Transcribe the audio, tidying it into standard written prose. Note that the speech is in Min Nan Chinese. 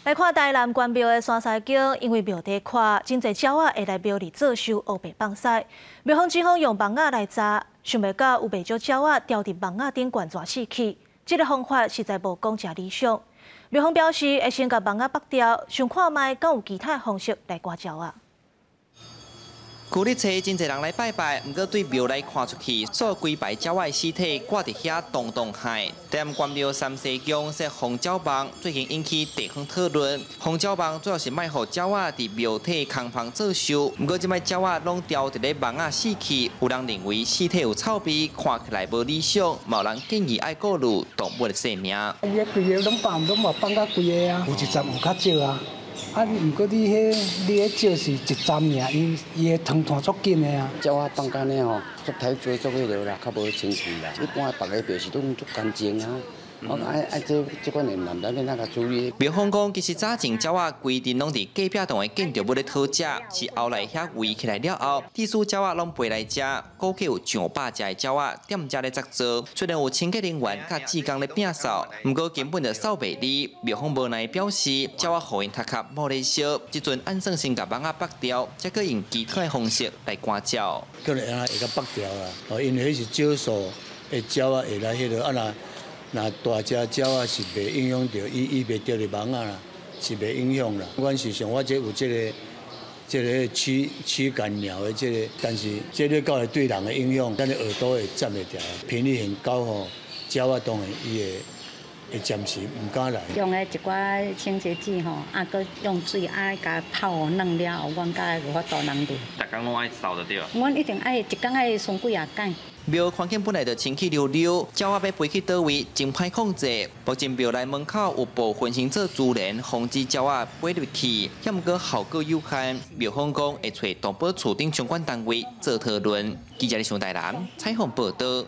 來看台南關廟的山西宮，因為廟地闊，真濟鳥仔會來廟裡做岫，烏白放屎。廟方只好用網仔來閘，想袂到有袂少鳥仔牢佇網仔頂懸蛇死去。這个方法實在無講誠理想。廟方表示會先共網仔縛掉，想看覓敢有其他方式來趕鳥仔。舊日初真濟人來拜拜，毋過對廟內看出去，所有規排鳥仔屍體掛佇遐動動害。台南關廟三世宮設防鳥網，最近引起地方討論。防鳥網主要是莫予鳥仔佇廟體空芳做岫，毋過這擺鳥仔攏牢佇咧網仔死去，有人認為屍體有臭味，看起來無理想，嘛有人建議愛顧慮動物的性命。伊個規个攏放，攏嘛放甲規个啊，有一站有較少啊。啊，毋過你彼少是一站爾，伊伊的湯團足緊的啊。鳥仔放按呢吼，足歹做足彼落啦，較無清氣啦。一般別个廟是攏足乾淨啊。我講愛愛這這款的毋知欲按怎共處理。廟方講，其實早前鳥仔規陣攏佇隔壁棟的建築物咧討食，是後來遐圍起來了後，致使鳥仔攏飛來遮，估計有上百隻的鳥仔踮遮咧紮巢。雖然有清潔人員佮志工咧摒掃，毋過根本就掃袂離。廟方無奈表示，鳥仔予𪜶頭殼無咧燒，這陣按算先共網仔縛掉，才閣用其他的方式來趕鳥。可能會共縛掉啦，哦，因為彼是少數的鳥仔會來彼落，啊若若大隻鳥仔是袂影響著，伊伊袂著佇網仔啦，是袂影響啦。阮是想我這有這个這个驅驅趕鳥的這个，但是這个到會對人的影響，咱的耳朵會佔袂牢，頻率很高吼，鳥仔當然伊會會暫時毋敢來。用的一寡清潔劑吼，啊，閣用水啊，共泡軟了後，阮才有法度人入。逐工攏愛掃就對。阮一定愛一工愛巡幾仔擺。廟環境本來就清氣溜溜，鳥仔欲飛去佗位真歹控制。目前廟內門口有部分先做珠簾，防止鳥仔飛入去，毋過效果有限。廟方講會揣動保處等相關單位做討論。記者李上台南採訪報道。